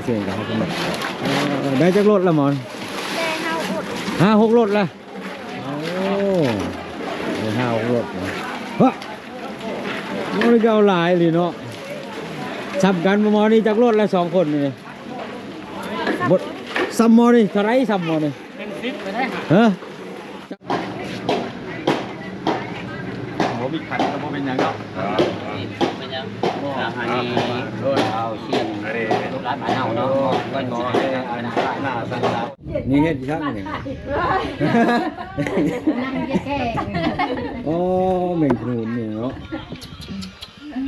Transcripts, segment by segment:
ເຊິ່ງກໍໃຫ້ເພິ່ນ ເອີ ໄດ້ຈັກລົດລະໝໍ? ໄດ້ຫ້າຫົກລົດ ຫ້າຫົກລົດລະ. ໂອ້ ໄດ້ຫ້າຫົກລົດນະ. ເຮີ້ຍ ໂອ້ ນີ້ກໍເອົາຫຼາຍອີ່ຫຼີເນາະ. ສ່ຳກັນບໍ່ໝໍນີ້? ຈັກລົດລະສອງຄົນນີ້? ບໍ່ ສ່ຳໝໍນີ້ ເທົ່າໃດສ່ຳໝໍນີ້? ເປັນສິບໄປໄດ້ຫາ. ເຮີ້ຍ ບໍ່ມີຂັນກໍບໍ່ເປັນຫຍັງເນາະ. ເປັນຫຍັງ? ອັນນີ້ ໂດຍ ເອົາຊຽງ ອັນນີ້ ລັດບ້ານເຮົາເນາະ. ໂດຍ ອັນນີ້ ອັນໜ້າສັນລາວ ນີ້ເຮັດອີ່ຫຍັງນີ້? ນັ່ງເຮັດແກງ. ໂອ້ ແມງຂະໜູນນີ້ເນາະ.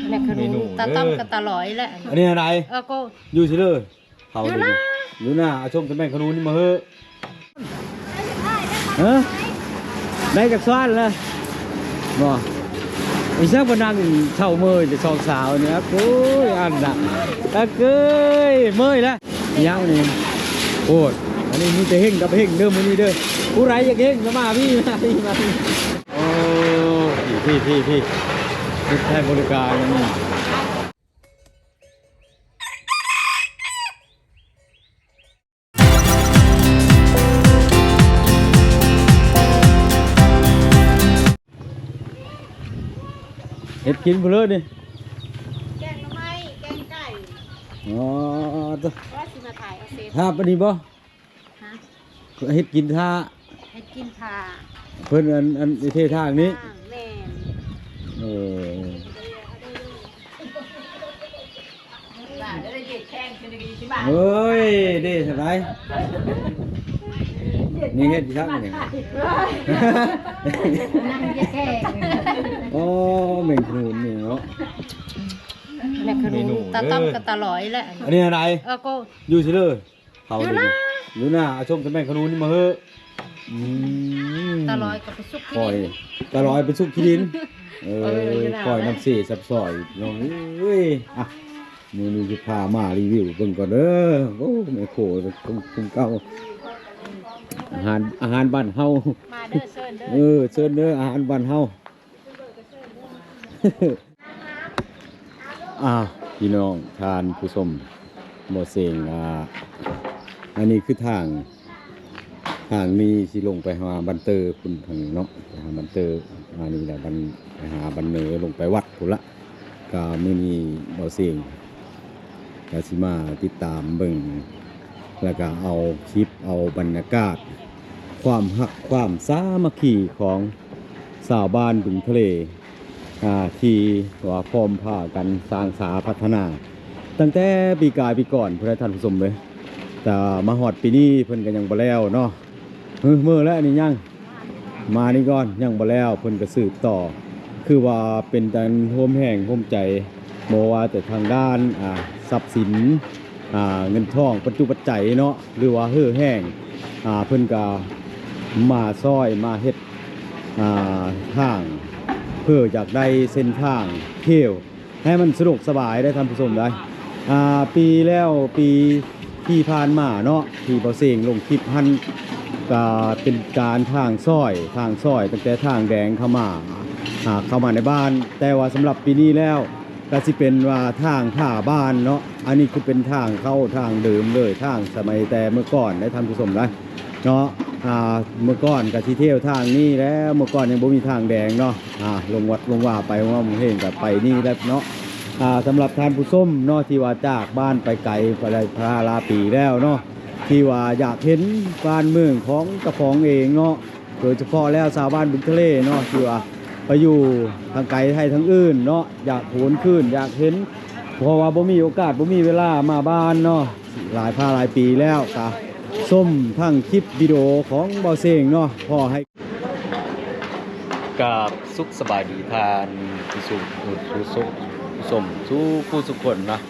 ແມງຂະໜູນ ເມນູ ຕາຕ້ອມ ເດີ ກັບຕາຫຼອຍແຫຼະ. ອັນນີ້ອັນໃດ? ເອີ ກໍຢູ່ຊິເດີ. ເຂົາຢູ່ນາ ຢູ່ນາ ເອົາຊົມແຕ່ແມງຂະໜູນນີ້ມາເຮີ້. ເອີ ໄດ້ຈັກຊ້ອນລະ? ບໍ່ ອີສັກມານັ່ງເຊົາເມີຍແຕ່ສອງສາວນີ້. ໂອ້ຍ ອັນນະ ອາເກີຍ ເມີຍລະ. ຍັງນີ້ ໂອ້ຍ ອັນນີ້ມີແຕ່ເຮັງກັບເຮັງເດີມື້ນີ້ເດີ. ຜູ້ໃດຢາກເຮັງກໍມາພີ້ ມາພີ້ ມາພີ້. ໂອ້ ພີ້ ພີ້ ພີ້ ມີໃຫ້ບໍລິການອັນນີ້. ເຮັດກິນພຸ້ນເລີຍນີ້ ແກງໜໍ່ໄມ້ ແກງໄກ່. ອໍ ຕະ ວ່າຊິມາຖ່າຍເອົາເຊັດ ຖ້າປານນີ້ບໍ່? ຮະ? ເຮັດກິນຖ້າ ເຮັດກິນຖ້າ ເພິ່ນອັນ ອັນເທທາງນີ້. ແມ່ນ. ເອີ ໂອ້ຍ ເດ້ສະບາຍ ນີ້ເຮັດຢູ່ທາງນີ້. ນັ່ງເຮັດແກງ. ໂອ້ ແມງຂະໜູນນີ້ເນາະ. ແມງຂະໜູນ ເມນູ ຕາຕ້ອມ ເດີ ກັບຕາຫຼອຍແຫຼະ. ອັນນີ້ອັນໃດ? ເອີ ກໍຢູ່ຊິເດີ. ເຂົາຢູ່ນາ ຢູ່ນາ ເອົາຊົມແຕ່ແມງຂະໜູນນີ້ມາເຮີ້. ອືມ ຕາຫຼອຍກໍໄປສຸກຂີ້ດິນ ຕາຫຼອຍໄປສຸກຂີ້ດິນ. ເອີ ເອີ ຢູ່ນາ ຂ້ອຍນ້ຳເສຊັບຊ້ອຍພີ່ນ້ອງເອີຍ. ອ່ະ ມື້ນີ້ຊິພາມາຣີວິວເບິ່ງກ່ອນເດີ. ໂອ້ ແມ່ໂຄຄົງເກົ່າ ອາຫານ ອາຫານບ້ານເຮົາ. ມາເດີ ເຊີນເດີ ເອີ ເຊີນເດີ ອາຫານບ້ານເຮົາ. ອ້າວ ພີ່ນ້ອງທ່ານຜູ້ຊົມ ບໍ່ເສັງ ອ່າ ອັນນີ້ຄືທາງ ທາງນີ້ຊິລົງໄປຫາບ້ານເຕີພຸ້ນເນາະ ໄປຫາບ້ານເຕີ ອັນນີ້ແຫຼະ ບ້ານ ໄປຫາບ້ານເນີ ລົງໄປວັດພຸ້ນລະ. ກະມື້ນີ້ບໍ່ເສັງ ກະຊິມາຕິດຕາມເບິ່ງ ແລ້ວກະເອົາຄລິບ ເອົາບັນຍາກາດ ຄວາມຮັກຄວາມສາມັກຄີຂອງຊາວບ້ານບຶງທະເລ ອ່າ ທີ່ວ່າພ້ອມພາກັນສ້າງສາພັດທະນາ ຕັ້ງແຕ່ປີກາຍປີກ່ອນພຸ້ນແຫຼະທ່ານຜູ້ຊົມເອີຍ. ແຕ່ມາຮອດປີນີ້ເພິ່ນກໍຍັງບໍ່ແລ້ວເນາະ. ເອີ ມື້ແລະນີ້ຍັງ ມານີ້ກ່ອນ ຍັງບໍ່ແລ້ວ ເພິ່ນກໍສືບຕໍ່ ຄືວ່າເປັນຕາໂຮມແຮງໂຮມໃຈ ບໍ່ວ່າແຕ່ທາງດ້ານ ອ່າ ຊັບສິນ ອ່າ ເງິນທອງ ປັດຈຸປັດໄຈເນາະ ຫຼືວ່າເຫື່ອແຮງ ອ່າ ເພິ່ນກໍມາຊ່ອຍມາເຮັດ ອ່າ ທາງ ເພື່ອຢາກໄດ້ເສັ້ນທາງທ່ຽວ ໃຫ້ມັນສະດວກສະບາຍໄດ໋ທ່ານຜູ້ຊົມໄດ໋. ອ່າ ປີແລ້ວ ປີທີ່ຜ່ານມາເນາະ ທີ່ບໍ່ເສັງລົງຄລິບຫັ້ນ ກະເປັນການທາງຊ່ອຍ ທາງຊ່ອຍຕັ້ງແຕ່ທາງແດງເຂົ້າມາ ອ່າ ເຂົ້າມາໃນບ້ານ. ແຕ່ວ່າສຳລັບປີນີ້ແລ້ວ ກະຊິເປັນວ່າທາງຜາບ້ານເນາະ. ອັນນີ້ຄືເປັນທາງເກົ່າ ທາງເດີມເລີຍ ທາງສະໄໝແຕ່ເມື່ອກ່ອນໄດ໋ທ່ານຜູ້ຊົມໄດ໋ ເນາະ. ອ່າ ເມື່ອກ່ອນກະຊິທ່ຽວທາງນີ້ແຫຼະ ເມື່ອກ່ອນຍັງບໍ່ມີທາງແດງເນາະ. ອ່າ ລົງວັດລົງວາໄປ ໂຮງເຮງກະໄປນີ້ແຫຼະເນາະ. ອ່າ ສຳລັບທ່ານຜູ້ຊົມເນາະ ທີ່ວ່າຈາກບ້ານໄປໄກ ໄປໄດ້ພາລາປີແລ້ວເນາະ ທີ່ວ່າຢາກເຫັນບ້ານເມືອງຂອງເຈົ້າຂອງເອງເນາະ ໂດຍສະເພາະແລ້ວຊາວບ້ານບຶງທະເລເນາະ ທີ່ວ່າໄປຢູ່ທາງໄກໄທທາງອື່ນເນາະ ຢາກຫວນຄືນ ຢາກເຫັນ ເພາະວ່າບໍ່ມີໂອກາດ ບໍ່ມີເວລາມາບ້ານເນາະ. ຫຼາຍພາຫຼາຍປີແລ້ວ ກະຊົມທັງຄລິບວິດີໂອຂອງເບົາເສັງເນາະ ຂໍໃຫ້ ກາບສຸກສະບາຍດີທ່ານຜູ້ຊົມ ຜູ້ຊົມ ສູ່ຜູ້ສູ່ຄົນເນາະ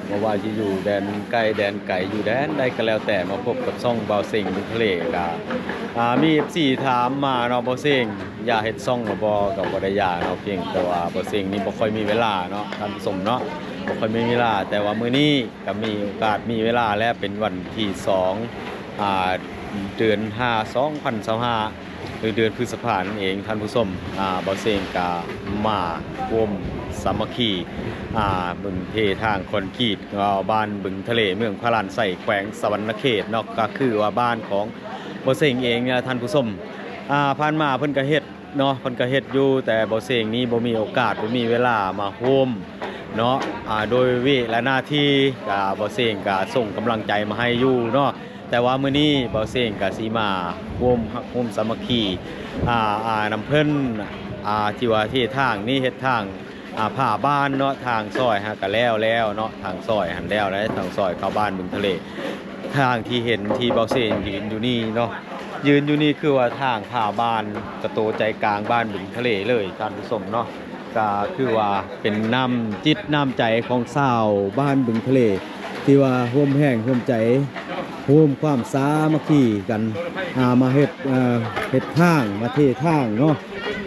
ບໍ່ວ່າຊິຢູ່ແດນໃກ້ແດນໄກ ຢູ່ແດນໃດກໍແລ້ວແຕ່ ມາພົບກັບຊ່ອງເບົາເສັງທະເລ ກະ ອ່າ ມີເອັຟຊີຖາມມາເນາະ ເບົາເສັງ ຢ່າເຮັດຊ່ອງລະບໍ່ ກໍບໍ່ໄດ້ຢ່າເນາະ ພຽງແຕ່ວ່າເບົາເສັງນີ້ບໍ່ຄ່ອຍມີເວລາເນາະ ທ່ານຜູ້ຊົມເນາະ ບໍ່ຄ່ອຍມີເວລາ ແຕ່ວ່າມື້ນີ້ ກໍມີໂອກາດມີເວລາແລ້ວ ເປັນວັນທີສອງ ອ່າ ເດືອນຫ້າ ສອງພັນຊາວຫ້າ ຫຼືເດືອນພຶດສະພານັ້ນເອງທ່ານຜູ້ຊົມ. ອ່າ ບ່າວເສັງກະມາໂຮມສາມັກຄີ ອ່າ ບຶງເທທາງຄອນກຣີດ ອ່າ ບ້ານບຶງທະເລ ເມືອງພະລານໄຊ ແຂວງສະຫວັນນະເຂດເນາະ, ກະຄືວ່າບ້ານຂອງບ່າວເສັງເອງນະທ່ານຜູ້ຊົມ. ອ່າ ຜ່ານມາເພິ່ນກະເຮັດ ເນາະ ເພິ່ນກະເຮັດຢູ່ ແຕ່ບ່າວເສັງນີ້ບໍ່ມີໂອກາດ ບໍ່ມີເວລາມາໂຮມເນາະ. ອ່າ ໂດຍວຽກ ແລະ ໜ້າທີ່ ກະ ບ່າວເສັງກະສົ່ງກຳລັງໃຈມາໃຫ້ຢູ່ເນາະ, ແຕ່ວ່າມື້ນີ້ບ່າວເສັງກະຊິມາໂຮມຮັກໂຮມສາມັກຄີ ອ່າ ອ່າ ນຳເພິ່ນ ອ່າ ທີ່ວ່າເທທາງນີ້ ເຮັດທາງ ອ່າ ຜ້າບ້ານເນາະ, ທາງຊອຍຫາກະແລ້ວແລ້ວເນາະ, ທາງຊອຍຫັ້ນແລ້ວແລ້ວ ທາງຊອຍເຂົ້າບ້ານບຶງທະເລ. ທາງທີ່ເຫັນທີ່ບ່າວເສັງຢືນຢູ່ນີ້ເນາະ, ຢືນຢູ່ນີ້ຄືວ່າທາງຜ່າບ້ານ ກະໂຕໃຈກາງບ້ານບຶງທະເລເລີຍທ່ານຜູ້ຊົມເນາະ. ກະຄືວ່າເປັນນ້ຳຈິດນ້ຳໃຈຂອງຊາວບ້ານບຶງທະເລ ທີ່ວ່າຮ່ວມແຮງຮ່ວມໃຈ ຮ່ວມຄວາມສາມັກຄີກັນ ອ່າ ມາເຮັດ ເອີ ເຮັດທາງ ມາເທທາງເນາະ,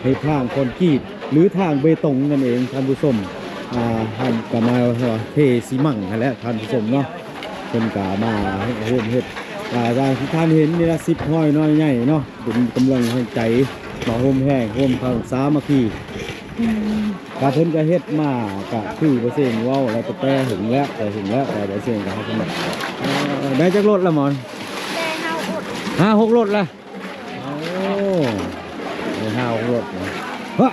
ເຮັດທາງຄອນກຣີດ ຫຼື ທາງເບຕົງນັ້ນເອງທ່ານຜູ້ຊົມ. ອ່າ ທ່ານກະມາເທຊີມັງຫັ້ນແຫຼະທ່ານຜູ້ຊົມເນາະ, ເພິ່ນກະມາຮ່ວມເຮັດ. ອ່າ ຢ່າງທີ່ທ່ານເຫັນນີ້ລະ ສິບຮ້ອຍນ້ອຍໃຫຍ່ເນາະ, ເປັນກຳລັງແຮງໃຈ ມາຮ່ວມແຮງຮ່ວມຄວາມສາມັກຄີ. ກະເພິ່ນກະເຮັດມາ ກະຄືບ່າວເສັງເວົ້າແລ້ວ ແຕ່ຫຶງແລ້ວ ແຕ່ຫຶງແລ້ວ ແຕ່ບ່າວເສັງກະເຮັດມາ. ເອີ ໄດ້ຈັກລົດລະໝໍ? ໄດ້ຫ້າຫົກລົດ ຫ້າຫົກລົດລະ. ໂອ້ ໄດ້ຫ້າຫົກລົດນະ. ຮະ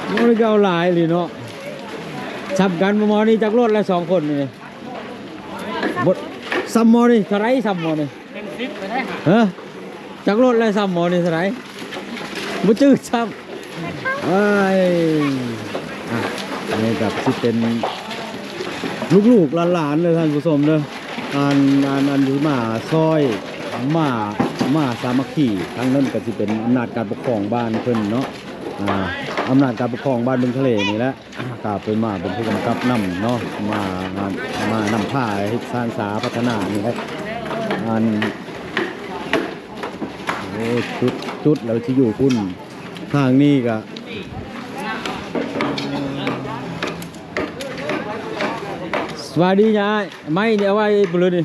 ໂອ້ ນີ້ກະເອົາຫຼາຍອີ່ຫຼີເນາະ. ສ່ຳກັນບໍ່ໝໍນີ້? ຈັກລົດລະສອງຄົນນີ້? ບໍ່ ສ່ຳໝໍນີ້ ເທົ່າໃດສ່ຳໝໍນີ້? ຮະ ຈັກລົດແລ້ວສ່ຳໝໍນີ້ເທົ່າໃດ? ບໍ່ຈື່ຊ້ຳ. ເອີຍ ອ່ະ ອັນນີ້ກະຊິເປັນລູກໆຫຼານໆເດີທ່ານຜູ້ຊົມເດີ, ອັນ ອັນ ອັນທີ່ມາຊ່ອຍ ມາ ມາສາມັກຄີ. ທາງນັ້ນກະຊິເປັນອຳນາດການປົກຄອງບ້ານເພິ່ນເນາະ, ອ່າ ອຳນາດການປົກຄອງບ້ານບຶງທະເລນີ້ແຫຼະ. ກະເປັນມາເປັນຜູ້ກຳກັບນຳເນາະ, ມາ ມາ ມານຳພາເຮັດສ້າງສາພັດທະນານີ້ແຫຼະ. ອັນ ໂອ້ ຈຸດ ຈຸດແລ້ວຊິຢູ່ພຸ້ນ. ທາງນີ້ກະ ສະບາຍດີຍາຍ. ໄມ້ນີ້ເອົາໄວ້ພຸ້ນເລີຍນີ້.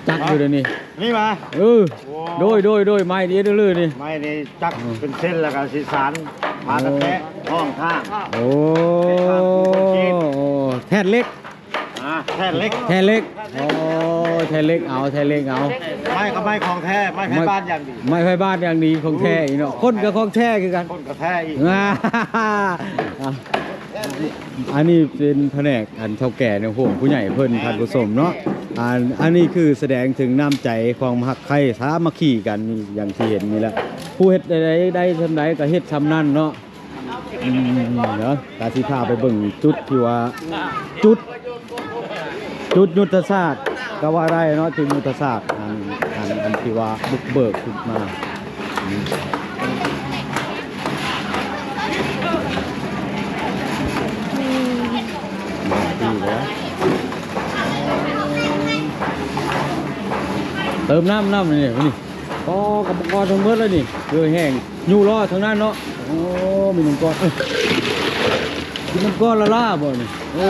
ຈັກຢູ່ເດນີ້ ນີ້ມາ ເອີ ໂອ້ ໂດຍ ໂດຍ ໂດຍ ໄມ້ນີ້ເດີນີ້ ໄມ້ນີ້ຈັກ ອືມ ເປັນເສັ້ນ ແລ້ວກໍຊິສານ ມາ ໂອ້ ກະແທະຫ້ອງຂ້າງ ໂອ້ ແທດເຫຼັກ ອ່າ ແທດເຫຼັກ ແທດເຫຼັກ ໂອ້ ແທດເຫຼັກ ເອົາ ແທດເຫຼັກ ເອົາ ໄມ້ກໍໄມ້ຂອງແທ້ ໄມ້ໄພບ້ານຢ່າງດີ ໄມ້ໄພບ້ານຢ່າງດີ ຂອງແທ້ອີກເນາະ ຄົນກໍຂອງແທ້ຄືກັນ ຄົນກໍແທ້ອີກ ອ່າ ອັນນີ້ເປັນພະແນກ ອັນເຖົ້າແກ່ໃນໂຮງຜູ້ໃຫຍ່ເພິ່ນ ທ່ານຜູ້ຊົມເນາະ ອັນ ອັນນີ້ຄືສະແດງເຖິງນ້ຳໃຈຄວາມຮັກໃຄ່ສາມັກຄີກັນ ຢ່າງທີ່ເຫັນນີ້ແຫຼະ ຜູ້ເຮັດໄດ້ ໄດ້ສ່ຳໃດກໍເຮັດສ່ຳນັ້ນເນາະ ອືມ ເນາະ ກະຊິພາໄປເບິ່ງຈຸດທີ່ວ່າ ຈຸດ ຈຸດຍຸດທະສາດກໍວ່າໄດ້ເນາະ ຈຸດຍຸດທະສາດ ອັນ ອັນ ອັນທີ່ວ່າບຸກເບີກຂຶ້ນມາ ເຕີມນ້ຳ ນ້ຳນີ້ ນີ້ ອໍ ກຳມະກອນທັງໝົດເລີຍນີ້ ເຫຼືອແຮງ ຢູ່ລໍທາງນັ້ນເນາະ ໂອ້ ມີນ້ຳກ້ອນ ເອີ ກິນນ້ຳກ້ອນລະລາບໍ່ນີ້ ເອີ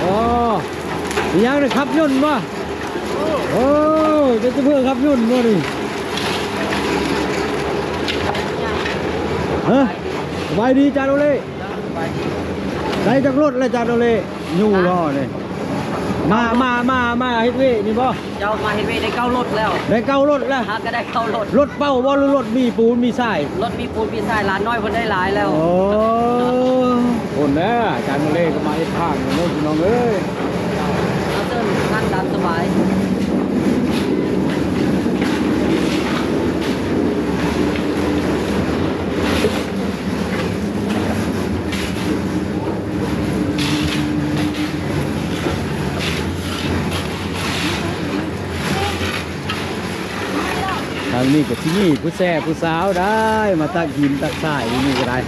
ໂອ້ ອີຫຍັງນະ ຂັບຍົນບໍ່? ໂອ້ ເປັນໂຊເຟີຂັບຍົນບໍ່ນີ້? ຮະ ສະບາຍດີຈາໂອເລ ໄດ້ຈັກລົດແລ້ວຈາໂອເລ? ຢູ່ລໍນີ້ ມາ ມາ ມາ ມາເຮັດວຽກນີ້ບໍ່? ເຈົ້າມາເຮັດວຽກໄດ້ເກົ້າລົດແລ້ວ ໄດ້ເກົ້າລົດແລ້ວ ຫາກໍໄດ້ເກົ້າລົດ ລົດເປົ່າບໍ່ ຫຼືລົດມີປູນມີຊາຍ? ລົດມີປູນມີຊາຍ ຫຼານນ້ອຍເພິ່ນໄດ້ຫຼາຍແລ້ວ ໂອ້ ພຸ້ນແຫຼະ ອາຈານໂອເລກໍມາເຮັດທາງເດີພີ່ນ້ອງເອີຍ ເຊີນທ່ານຕາມສະບາຍ. ທາງນີ້ກໍຊິມີຜູ້ແຊຜູ້ສາວໄດ້ມາຕັກຫີນຕັກຊາຍຢູ່ນີ້ກໍໄດ້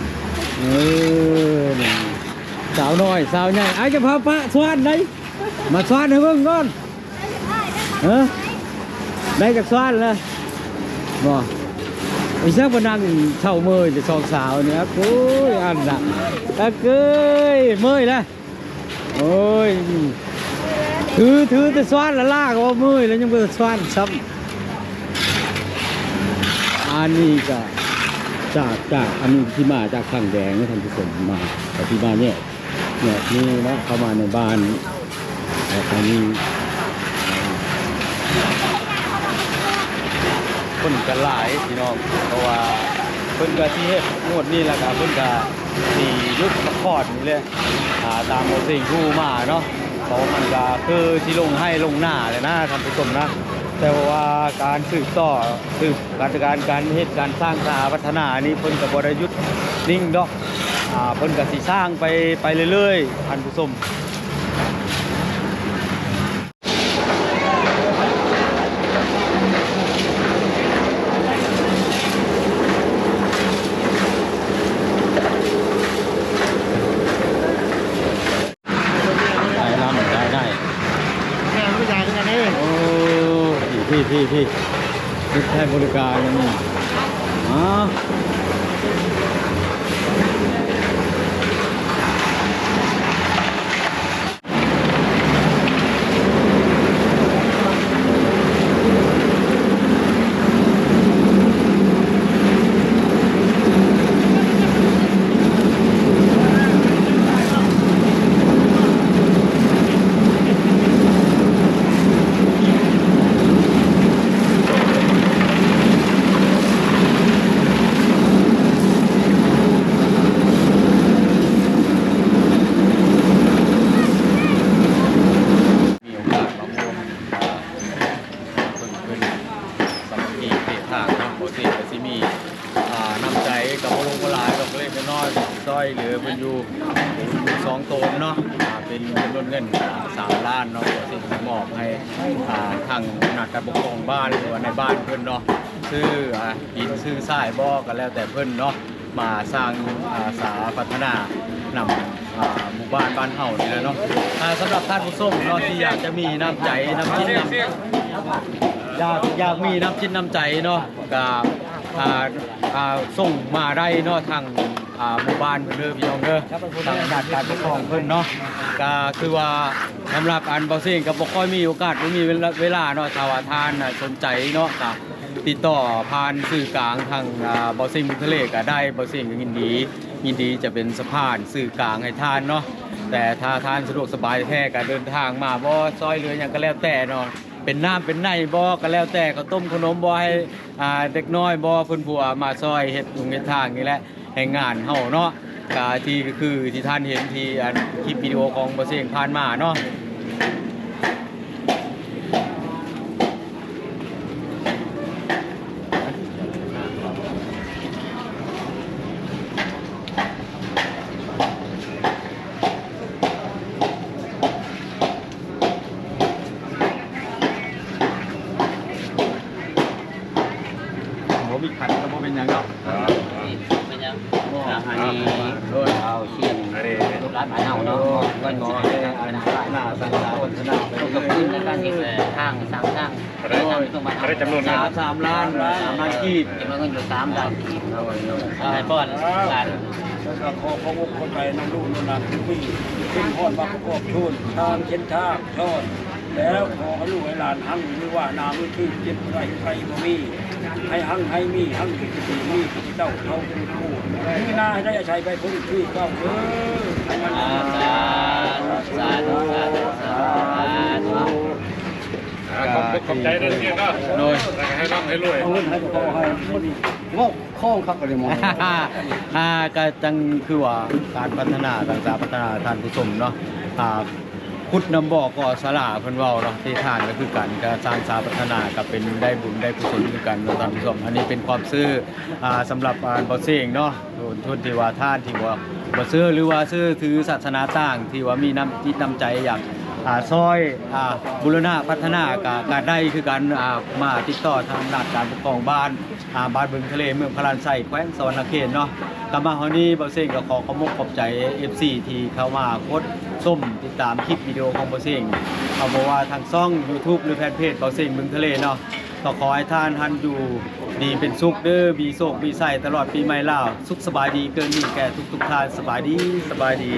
ເອີ ນີ້ ສາວນ້ອຍສາວໃຫຍ່ ອ້າຍຈະພາປະສວນໄດ໋ ມາສວນໃຫ້ເບິ່ງກ່ອນ. ເອີ ໄດ້ຈັກສວນລະບໍ່? ອີສັງບໍ່ນັ່ງເຊົາເມີຍແຕ່ສອງສາວນີ້. ໂອ້ຍ ອັນນະ ອາເກີຍ ເມີຍລະ. ໂອ້ຍ ຖື ຖືແຕ່ສວນລະລາ ກໍວ່າເມີຍລະ ຍັງບໍ່ທັນສວນຊ້ຳ. ອັນນີ້ກະຈາກ ຈາກ ອັນນີ້ທີ່ມາຈາກທາງແດງນະທ່ານຜູ້ຊົມ ມາ ກະທີ່ມາແຍກ ແຍກນີ້ເນາະ ເຂົ້າມາໃນບ້ານ ແລ້ວກະມີ ອ່າ ຄົນກະຫຼາຍພີ່ນ້ອງ ເພາະວ່າເພິ່ນກະຊິເຮັດງວດນີ້ ແລ້ວກະເພິ່ນກະຊິຢຸດພັກຜ່ອນນີ້ແຫຼະ. ອ່າ ຕາມໝໍເສັງຮູ້ມາເນາະ ເພາະມັນກະຄືຊິລົງໄຮ່ລົງນາແຫຼະນະທ່ານຜູ້ຊົມນະ. ແຕ່ວ່າການສືບຕໍ່ ສືບ ການ ການ ການເຮັດການສ້າງສາພັດທະນານີ້ ເພິ່ນກະບໍ່ໄດ້ຢຸດນິ່ງດອກ. ອ່າ ເພິ່ນກະຊິສ້າງໄປ ໄປເລື້ອຍໆ ທ່ານຜູ້ຊົມ. ໄດ້ລຳ ໄດ້ ໄດ້ ແມ່ນຜູ້ຊາຍຄືກັນເດ້. ໂອ້ ພີ້ ພີ້ ພີ້ ໃຊ້ບໍລິການນຳ. ອໍ. ມີໂອກາດມາຮ່ວມ ອ່າ ເບິ່ງຂຶ້ນສາມັກຄີເພທາງເນາະ ບໍ່ເສກກໍຊິມີ ອ່າ ນ້ຳໃຈກໍບໍ່ລົງບໍ່ຫຼາຍດອກ ເລັກນ້ອຍ ຊ່ອຍເຫຼືອເພິ່ນຢູ່ສອງໂຕນເນາະ ອ່າ ເປັນຈຳນວນເງິນ ອ່າ ສາມລ້ານເນາະ ກໍຊິມອບໃຫ້ ອ່າ ທາງອຳນາດການປົກຄອງບ້ານ ຫຼືວ່ານາຍບ້ານເພິ່ນເນາະ ຊື້ ອ່າ ຫີນຊື້ຊາຍບໍ່ ກໍແລ້ວແຕ່ເພິ່ນເນາະ ມາສ້າງ ອ່າ ສາພັດທະນານຳ ອ່າ ໝູ່ບ້ານບ້ານເຮົານີ້ແຫຼະເນາະ. ອ່າ ສຳລັບທ່ານຜູ້ຊົມເນາະ ທີ່ຢາກຈະມີນ້ຳໃຈ ນ້ຳຈິດນ້ຳ ຢາກ ຢາກມີນ້ຳຈິດນ້ຳໃຈເນາະ ກະ ອ່າ ອ່າ ສົ່ງມາໄດ້ເນາະ ທາງ ອ່າ ໝູ່ບ້ານເພິ່ນເດີພີ່ນ້ອງເດີ ທາງດ້ານການປົກຄອງເພິ່ນເນາະ. ກະຄືວ່າສຳລັບອັນ ເບົາເສັງກໍບໍ່ຄ່ອຍມີໂອກາດ ບໍ່ມີເວລາ ເວລາເນາະ ຖ້າວ່າທ່ານ ອ່າ ສົນໃຈເນາະ ກະ ຕິດຕໍ່ຜ່ານສື່ກາງທາງ ອ່າ ເບົາເສັງບຸນທະເລກໍໄດ້ ເບົາເສັງກໍຍິນດີ ຍິນດີຈະເປັນສະພານສື່ກາງໃຫ້ທ່ານເນາະ. ແຕ່ຖ້າທ່ານສະດວກສະບາຍແທ້ກໍເດີນທາງມາບໍ່ ຊ່ອຍເຫຼືອຫຍັງກໍແລ້ວແຕ່ເນາະ ເປັນນ້ຳເປັນໃນບໍ່ກໍແລ້ວແຕ່ ເຂົ້າຕົ້ມເຂົ້າໜົມບໍ່ ໃຫ້ ອ່າ ເດັກນ້ອຍບໍ່ ເພິ່ນຜູ້ມາຊ່ອຍເຮັດທຸງເຮັດທາງນີ້ແຫຼະ ແຮງງານເຮົາເນາະ ກະທີ່ ຄືທີ່ທ່ານເຫັນທີ່ອັນຄລິບວິດີໂອຂອງບໍ່ເສັງຜ່ານມາເນາະ. ບໍ່ມີຂັນກໍບໍ່ເປັນຫຍັງເນາະ ເປັນຫຍັງ ອັນນີ້ ໂດຍ ເອົາຊຽນ ອັນນີ້ ລູກຫຼານບ້ານເຮົາເນາະ ເງິນ ອັນ ໜ້າສັນລາວັດທະນະ ຂອບຄຸນໃນການເຮັດທາງ ສ້າງທາງ ໂດຍ ຈຳນວນເງິນ ສາມ ສາມລ້ານ ສາມລ້ານກີບ ຈຳນວນເງິນຢູ່ສາມລ້ານກີບເນາະ ເອົາໃຫ້ພອນຫຼານ ແລ້ວກໍຂໍຂອບອົກຂອບໃຈນຳລູກນຳຫຼານທີ່ເປັນພອນມາປະກອບໂທນທາງເສັ້ນທາງຊ່ອນ ແລ້ວຂໍໃຫ້ລູກໃຫ້ຫຼານຮັ່ງມີວານາມີຄືເຈັບບໍ່ໄດ້ໄຂ້ບໍ່ມີ ໃຫ້ຮັ່ງໃຫ້ມີ ຮັ່ງເປັນເສດຖີມີເປັນເຈົ້າເທົ່າເປັນຜູ້ ມີນາໃຫ້ໄດ້ອາໄສໄປພົ້ນຄືເກົ່າເດີ. ສາທຸ ສາທຸ ສາທຸ ສາທຸ ສາທຸ ອ່າ ຂອບ ຂອບໃຈເດີເຊຍເນາະ ໂດຍ ແລ້ວກໍໃຫ້ລ່ຳໃຫ້ລວຍ ເອົາເງິນໃຫ້ກໍພໍໃຫ້ມັນເວົ້າຄອງຄັກກໍໄດ້ໝົດ ອ່າ ກໍຈັ່ງຄືວ່າການພັດທະນາ ການສາພັດທະນາ ທ່ານຜູ້ຊົມເນາະ ອ່າ ຂຸດນ້ຳບໍ່ກໍ່ສາລາເພິ່ນເວົ້າເນາະ ທີ່ທ່ານກໍຄືກັນ ການສ້າງສາພັດທະນາກໍເປັນໄດ້ບຸນໄດ້ກຸສົນຄືກັນເນາະທ່ານຜູ້ຊົມ ອັນນີ້ເປັນຄວາມເຊື່ອ ອ່າ ສຳລັບ ອ່າ ບໍ່ເສັງເນາະ ຄົນທີ່ວ່າທ່ານທີ່ວ່າບໍ່ເຊື່ອ ຫຼືວ່າເຊື່ອຖືສາສະໜາຕ່າງ ທີ່ວ່າມີນ້ຳຈິດນ້ຳໃຈຢາກ ອ່າ ຊ່ອຍ ອ່າ ບູລະນະພັດທະນາ ກະ ກະໄດ້ຄືກັນ ອ່າ ມາຕິດຕໍ່ທາງອຳນາດການປົກຄອງບ້ານ ອ່າ ບ້ານບຶງທະເລ ເມືອງພະລານໄຊ ແຂວງສະຫວັນນະເຂດເນາະ. ກະມາຮອດນີ້ ບ່າວເສັງກະຂໍຂອບອົກຂອບໃຈ ເອັຟຊີ ທີ່ເຂົ້າມາກົດຊົມຕິດຕາມຄລິບວິດີໂອຂອງບ່າວເສັງ ເອົາ ບໍ່ວ່າທາງຊ່ອງຢູທູບ ຫຼື ແຟນເພຈບ່າວເສັງບຶງທະເລເນາະ. ກະຂໍໃຫ້ທ່ານຫັ້ນຢູ່ດີເປັນສຸກເດີ ມີໂຊກມີໄຊຕະຫຼອດປີໃໝ່ລາວ. ສຸກສະບາຍດີເກີນນີ້ແກ່ທຸກໆທ່ານ. ສະບາຍດີ ສະບາຍດີ.